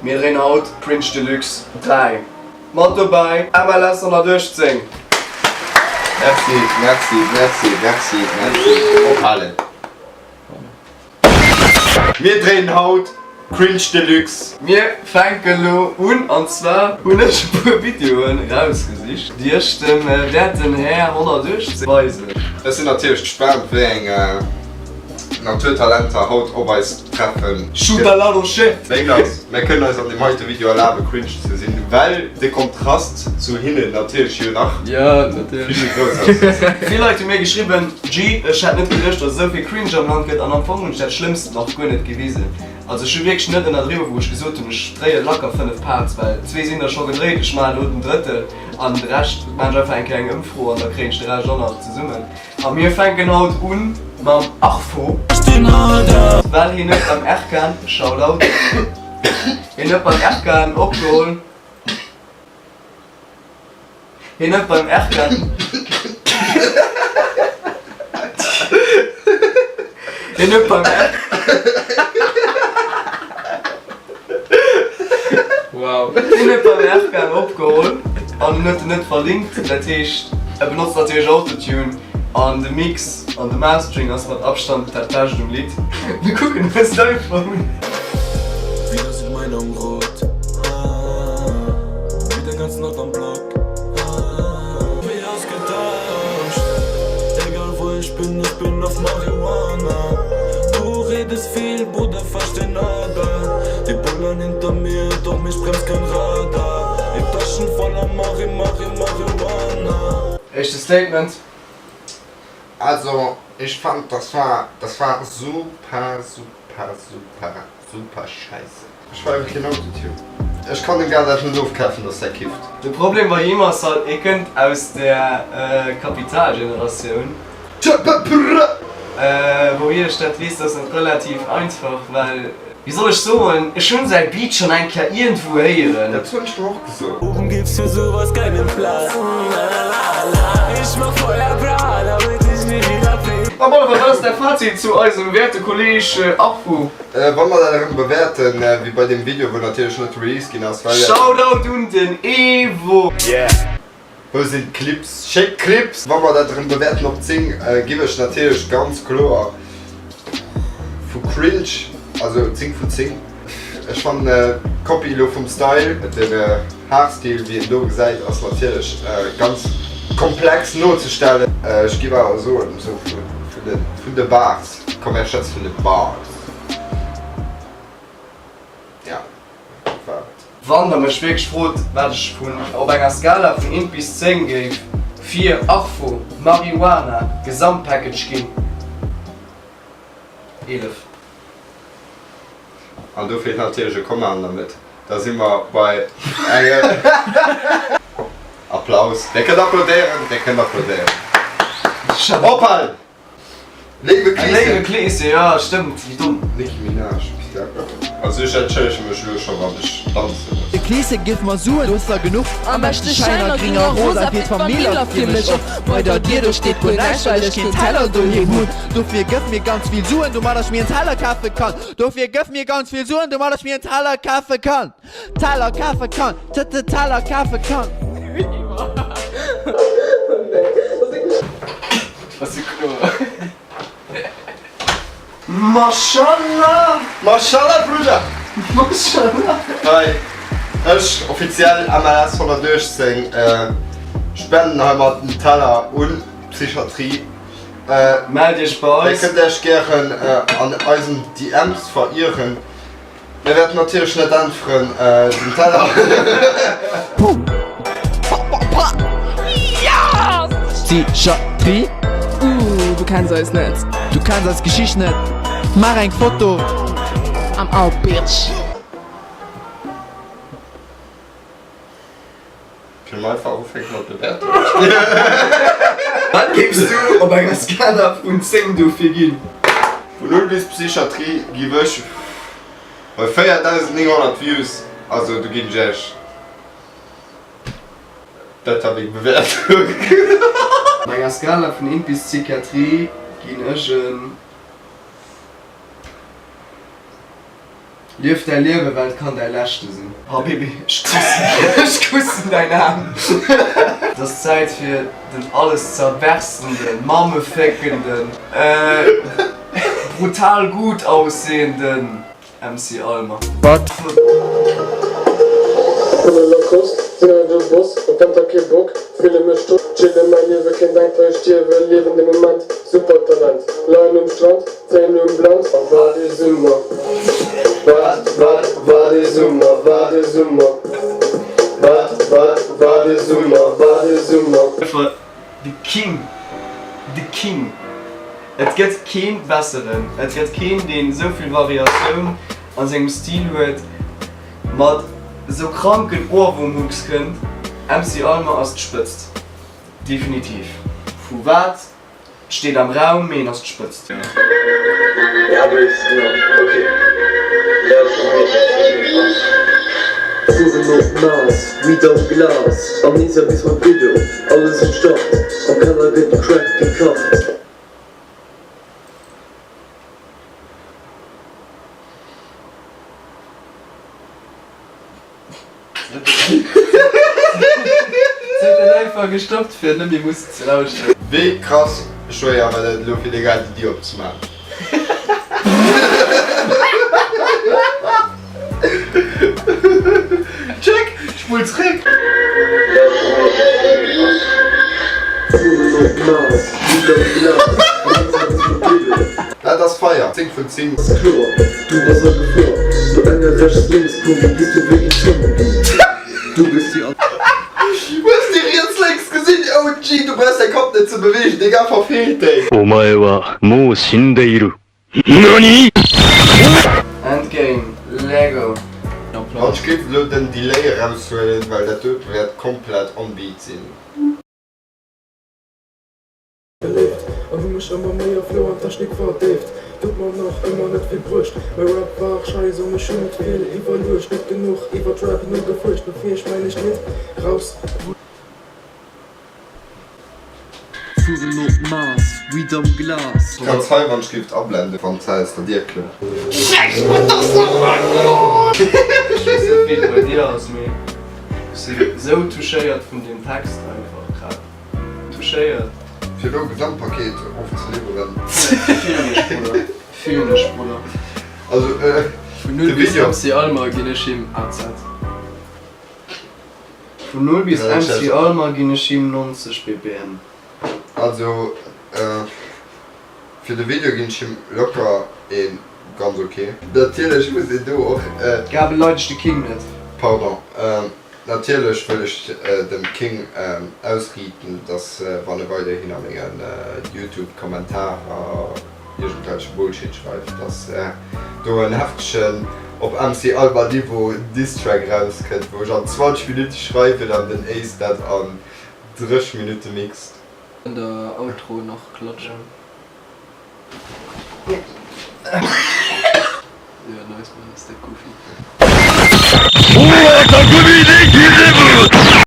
Mir dréinen haut Cringe Deluxe 3. Mat dobäi MLS 118. Merci, merci, merci, merci, merci. Ophalen. Mir dréinen haut Cringe Deluxe. Mir fänke lo un an zwar hunn ech e puer Videoen rausgesicht déi ech dem werten Här 118 weisen. Ech sinn natierlech gespaant wéi eng Naturtalenter haut op eis treffen. Shoot a lot of shit! Wéi ass, Mär kënnen eis an deem heite Video erlabe cringe ze sinn, well de Kontrast zu hinnen natierlech jo nach vill méi grouss ass. Vill Leit hu mir geschriwwen, G, ech hätt net geduecht, dass et esou vill Cringe am Land gëtt an am Fong hunn ech dat Schlëmmst nach guer net gewisen. Also ech hu wierklech net ënnerdriwwen, wou ech gesot hunn, ech dréie lacker 5 Parts, well zwee sinn der scho gedréit, ech maachen elo den drëtten an de Rescht maachen ech einfach eng kleng Ëmfro an da kréien ech de Rescht och nach zesummen. A mir fänken haut un mam Arfo. Well hien huet beim Erkan, Shoutout, hien huet beim Erkan opgeholl, hien huet beim Erkan, hien huet beim Erkan, hien huet beim Erkan opgeholl an en huet en net verlinkt, dat heescht e benotzt natierlech Autotune an de Mix an de Mastering ass mat Abstand dat bescht um Lidd. Mir kucken eis d'Iphone un. Éischte Statement. Also ech fand das war das war super super super super scheisse. Ech war keen Autotune. Ech kann dem Gal dat net ofkafen dass dat kifft. De Problem bei him ass halt, hie kënnt aus der Kapitalgeneratioun. Wouhier ech dat weess, dat ass net relativ einfach, well, wéi soll ech soen, ech hunn säi Beat schonn eng Kéier iergendwou héieren. Dat hunn ech der och gesot. Op alle Fall, wat ass däi Fazit zu eisem wäerte Kolleg Arfu? Wa mer dat erëm bewäerten, wéi bei deem Video, wou natierlech net released ginn ass, well. Shoutout un den Evo! Wou sinn d'Clips? Schéckt Clips! Wa mer dat erëm bewäerten op 10, giff ech natierlech ganz kloer vu cringe, also 10 vun 10. Ech fannen d'Copie elo vum Style, den Haarstil wéi een do gesäit ass natierlech ganz komplex nozestellen. Ech giff awer soen esou vun de Bars, komm ech schwätze vun de Bars, ja dat war et. Wann der mech wierklech frot, wat ech vun op enger Skala vun 1 bis 10 géif fir Arfo, Marihuana, Gesamtpackage ginn, 11. An do feelt natierlech e Komma an der Mëtt. Da si mer bei engem Applaus. Dir kënnt applaudéieren, dir kënnt applaudéieren. Ophalen! Léiwe Kleeschen. Léiwe Kleeschen, jo stëmmt, wéi domm. Nicki Minaj, also ech entschëllege mech elo scho wann ech danze muss. De Kleeschen géif mer Suen, do ass der genuch. Am beschte Schäiner, gring a rosa, fir d'Famill a fir mech och. Bei der Dier do steet guer näischt, well ech keen Teller doheem hunn. Dofir gëff mir ganz vill Suen, domat ech mir en Teller kafe kann. Dofir gëff mir ganz vill Suen, domat ech mir en Teller kafe kann. Teller kafe kann, t-t-Teller kafe kann. Ass jo kloer. Mashallah! Mashallah Bruder! Mashallah! Hei, ech, offiziell MLS 118, spenden heimat den Teller un d'Psychatrie. Mellt iech bei eis. Dir kënnt iech gären an eisen DMs verieren. Mir wäerten natierlech net äntweren, den Teller. Psychiatrie. Ooh, du kenns eis net. Du kenns eis Geschicht net. Maach eng Foto. I'm out, bitch. Kënne mer einfach ufänke mat Bewäertung? Wat géifs du op enger Skala vun 10 dofir ginn? Vun 0 bis Psychatrie giff ech bei 4900 Views, also do ginn ech iech, dat war meng Bewäertung. Op enger Skala vun 1 bis Psychiatrie ginn ech en. Lief däi Liewen, well et kann däi leschte sinn. Habibi, ech kussen, ech kussen däin Aarm. Et ass Zäit fir den alles zerberstenden, mammeféckenden, brutal gut aussehenden MC Almer. Hunn e Lacoste, sinn hei de Boss, op Wanter kee Bock, fille mech domm, chille mäi Liewe, keen denkt wei ech stierwe, liewen de Moment, super Talent, leien um Strand, zéien um Blunt, a wat ee Summer, wat, wat, wat ee Summer, wat ee Summer, wat, wat, wat ee Summer, wat ee Summer. Einfach de King, de King. Et gëtt keen besseren, et gëtt keen deen esou vill Variatioun a sengem Stil huet, mat esou kranken Ohrwurm-Hooks kënnt. MC Almer ass d'Spëtzt, definitiv. Vu wat steet am Raum, mee en ass d'Spëtzt. Fueren op Mars, Weed am Glas, Amnesia bis mat Video, alles um Start, am Keller gëtt Crack gekacht. Huet en einfach gestoppt fir net méi mussen ze lauschteren. Wéi krass schwéier war dat elo fir deng al déi Dier opzemaachen? Check, spull zréck. Dat ass Feier, 10 vun 10. Hues de riets lénks gesinn? OMG, du brauchs däi Kapp net ze beweegen, deng Ae verfeelt déi. Endgame, Lego. An ech géif elo den Delay eraushuelen, well dat dote wäert komplett on beat sinn. Beléift an hu mech ëmmer méi a Flow an Technik verdéift. D'huet mer nach ëmmer net vill bruecht, mäi Rap war scheiss an ech hunn net vill iwwerluecht, net genuch iwwert Rap nogefuerscht bevir ech mäin éischt Lidd raus. Fueren op Mars, Weed am Glas. Kanns hei wann ech géif ablenden wann se aus der Dier klëmmt. Ech weess net wéi et bei dir ass mee ech sinn sou touchéiert vun deem Text einfach grad. Touchéiert. Fir elo e Gesamtpaket ofzeliwweren. Fillen ech Brudder, fillen ech Brudder. Also Vun 0 de bis Video. MC Almer ginn ech him AZ. Vun 0 bis MC Almer ginn ech him 90 BPM. Also fir de Video ginn ech him locker een ganz ok. Natierlech muss een do och. Gab beleidegt de King net. Pardon. Natierlech wëll ech dem King ausriiten, dass wann e weiderhin a mengen Youtube Kommentarer iergendwelche Bullshit schreift, dass do en heftegen op MC Alba Niveau Disstrack erauskënnt, wou ech an 20 Minutte schreiwen an den Ace dat an 30 Minutte mixt. An der Outro nach klatschen. Jo nice man, ass dat goofy.